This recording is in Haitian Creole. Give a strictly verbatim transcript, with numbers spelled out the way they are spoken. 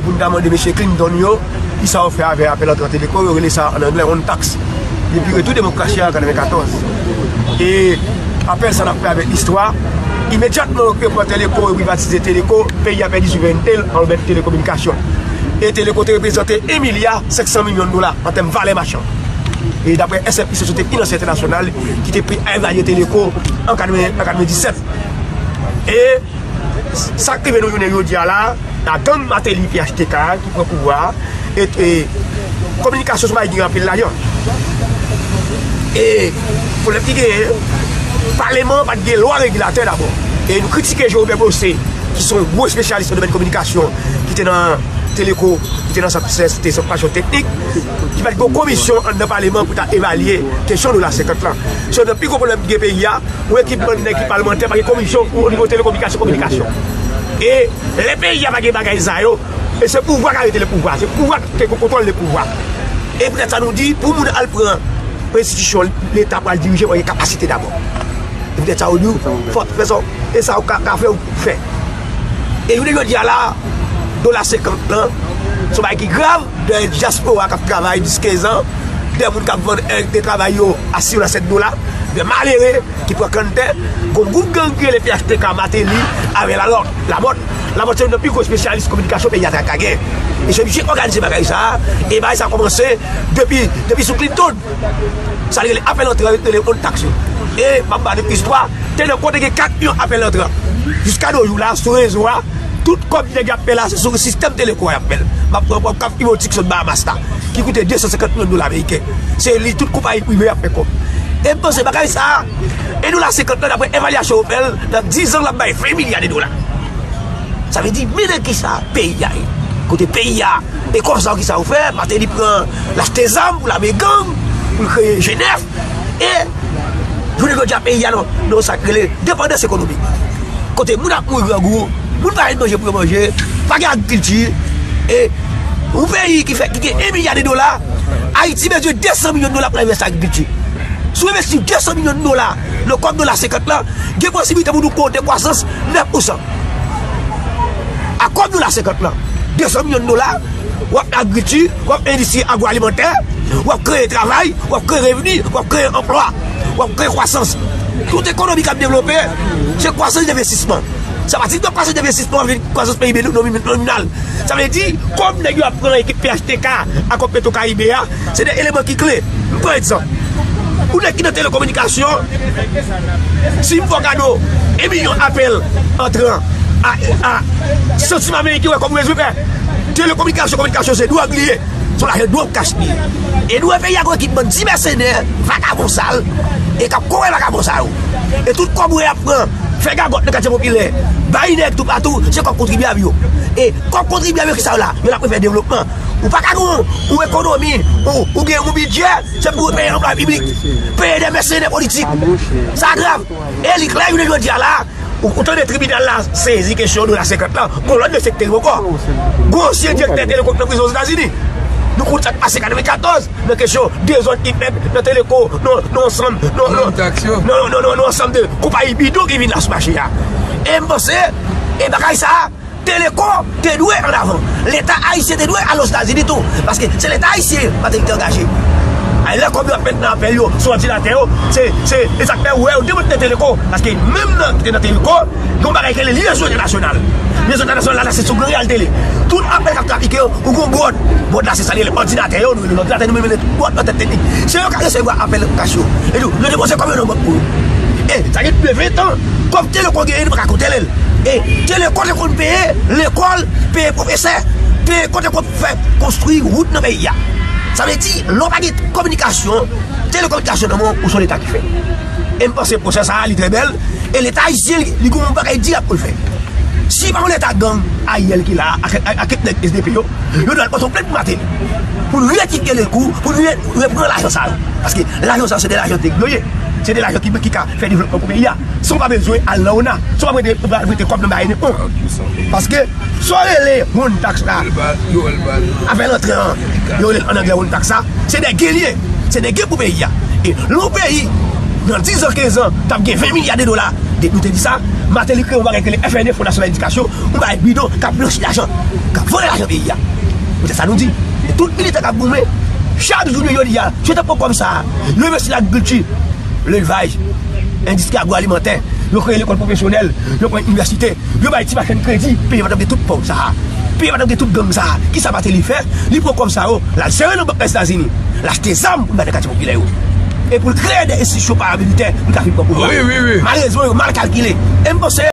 Pou n ta mande mesye Clinton yo, kisa yo fè avè apèl antran Teleco, yo rele sa an anglè on tax. Depi retou demokrasi a an katrevenkatòz. E apèl sa n ap fè avèk listwa, imedyatman yo repran Teleco, yo privatize Teleco, peyi a pèdi souverènte l anlè telekominikasyon. E Teleco te reprezante en milya senk san milyon dola an tèm valè machan. E daprè S F I, se Sosyete Finansye Entènasyonal ki te pre-, evalye Teleco an katreven, an katrevendiset. E sa k rive nou jounen jodi a la, la gang Martelly P H T K a ki pran pouvwa a, e, e kominikasyon se yon bagay ki gen anpil lajan. E pwoblèm ki genyen, paleman an pa t gen lwa regilatè dabò. E nou kritike Jean Robert Brossé, ki se yon gwo espesyalis nan domèn kominikasyon, ki te nan Teleco, ki te nan sant, te sant fòmasyon teknik, ki pa t gen yon komisyon anndan paleman pou ta evalye kesyon dola senkant lan. Se youn nan pi gwo pwoblèm ki gen peyi a, yon ekip bann nèg ki palmantè pa gen komisyon o nivo telekominikasyon, kominikasyon. E lè peyi a pa gen bagay sa yo, e se pouvwa k arete le pouvwa, se pouvwa k kontwole le pouvwa. E poutèt sa nou di, pou moun al pran enstitisyon Leta pou al dirije, fò gen kapasite dabò. E poutèt sa yo di, fò fè sa, e sa ou ka, ka fè, ou fè. E jounen jodi a la, dola senkant lan, se yon bagay ki grav, de dyaspora k ap travay dis kenz an, de moun k ap vann èk de travay yo a sis dola, sèt dola, de malere ki pran kanntè, gon gwoup gang ki rele P H T K, Martelly, avè Lalòt. Lamòt, Lamòt se youn nan pi gwo espesyalis kominikasyon peyi a ta ka gen. E se misye ki òganize bagay sa a, e bagay sa a kòmanse depi, depi sou Clinton. Sa li rele apèl antran, rele on tax yo. E m ap ba nou istwa, Teleco te gen kat milyon apèl antran. Jiska de jou la, sou rezo a, tout kòb nèg y ap fè la, se sou sistèm Teleco a y ap fè l. M ap pran kòb Cap Imotic sot Bahamas la, ki koute de san senkant milyon dola ameriken. Se li tout konpayi prive y ap fè kòb. E m panse bagay sa a, e dola senkant lan, daprè evalyasyon yo fè l, nan diz an, l ap bay ven milya de dola. Sa vle di, men nan kisa peyi a ye. Kote peyi a, e kòb sa yo kisa yo fè, Martelly pran, l achte zam pou l ame gang, pou l kreye G nèf, e jounen jodi a peyi a nan, nan sa k rele depandans ekonomik. Kote moun ap mouri grangou, moun pa jwenn manje pou yo manje, pa gen agrikilti, e yon peyi ki fè, ki gen en milya de dola, Ayiti bezwen de san milyon dola pou l envesti agrikilti. Si w envesti de san milyon dola nan kòb dola senkant lan, gen posiblite pou nou konte kwasans nèf pousan. A kòb dola senkant lan, de san milyon dola, w ap agrikilti, w ap endistri agwoalimantè, w ap kreye travay, w ap kreye revni, w ap kreye anplwa, w ap kreye kwasans. Tout ekonomi k ap devlope, se kwasans envestisman. Sa pa di nan kwasans envestisman, w ap jwenn kwasans P I B nominal. Sa vle di, kòb nèg yo ap pran ekip P H T K a kòb Petro Caribe a, se de eleman ki kle. M pran egzanp. Ou nèg ki nan telekominikasyon, si m fè w kado en milyon apèl antran a, a santim ameriken, wè kòb ou bezwen fè. Telekominikasyon, kominikasyon se dwòg li ye. Se yon lajan dwòg kach li ye. E nou wè peyi a gen yon ekip bann ti mèsenè, vagabon sal, e k ap kore vagabon sa yo. E tout kòb ou wè y ap pran, fè gagòt nan katye popilè, bay nèg toupatou, se kòb kontribyab yo. E kòb kontribyab yo, kisa yo la? Yo la pou fè devlopman. Ou pa ka gen yon, yon ekonomi, ou, ou gen yon bidjè, se pou peye anplwaye piblik, peye de mèsenè politik. Sa grav. E li klè, jounen jodi a la, ou, ou tande tribinal la sezi kesyon dola senkant lan, gon lòt mesye ki te rive ankò. Gon ansyen direktè Teleco nan prizon Ozetazini. Nou konn sa k pase katrevenkatòz nan kesyon dezòd ki fèt nan Teleco, nan, nan ansanm, nan, nan, nan, nan, nan ansanm de konpayi bidon ki vin la sou mache a. E m panse, e bagay sa a, Teleco te dwe ann avan. Leta ayisyen te dwe al Ozetazini tou. Paske se Leta ayisyen Martelly te angaje. Ay, lè kòb yo ap fèt nan apèl yo, sou òdinatè yo, se, se, e sa k fè ou wè yo demontè Teleco. Paske menm nan, te nan Teleco, gen yon bagay ki rele lyezon entènasyonal. Lyezon entènasyonal la, se sou gran reyalite li. Tout apèl k ap trafike yo, ou gon bòd. Bòd la, se sa li rele òdinatè yo, nou rele òdinatè, nou menm rele bòd nan tèt teknik. Se yo k ap resevwa apèl kach yo. E tou, yo depoze kòb yo nan bòd pou yo. E sa gen plis de ven tan, kòb Teleco genyen, nou pa ka konte l. E Teleco te konn peye lekòl, peye pwofesè, peye kote konn fè konstwi wout nan peyi a. Sa vle di, lè w pa gen kominikasyon, telekominikasyon nan men w, ou se yon Leta ki fè. E m panse pwosè sa a, li trè bèl, e Leta ayisyen, li, li gen yon bagay dirèk pou l fè. Si pa yon Leta gang, Ariel ki la a, ak, ak, ak kèk nèg S D P yo, yo dwe al pote yon plent pou Martelly. Pou l rekite lekou, pou l re-, reprann lajan sa yo. Paske lajan sa yo, se de lajan nèg yo ye. Se de lajan ki, ki ka fè devlopman pou peyi a. San w pa bezwen al nan ona. San w pa prete, prete kòb nan bay nenpon. Paske, sa w rele on tax la, afè lantran an, yo rele l ann anglè on tax la, se de gen li ye. Se de gen pou peyi a. E lè yon peyi, nan diz an, kenz an, t ap gen ven milya de dola, depi nou te di sa, Martelly kreye yon bagay ki rele F N E, Fon Nasyonal Edikasyon, yon bagay bidon k ap blanchi lajan. k ap vòlè lajan peyi a. Se sa nou di. E tout militè k ap goumen, chak jou nou jodi a, si yo te pran kòb sa a, yo envesti nan agrikilti, lelvaj, endistri agwoalimantè, yo kreye lekòl pwofesyonèl, yo pran inivèsite, yo bay ti machann kredi, peyi a pa t ap gen tout pòv sa a. Peyi a pa t ap gen tout gang sa a. Kisa Martelly fè? Li pran kòb sa yo, l al sere nan bank Lèzetazini. L achte zam pou l bay nan katye popilè yo. E pou l kreye de enstitisyon paramilitè pou l ka vin pran pouvwa. Wi, wi, wi. Malerezman, yo mal kalkile. E m panse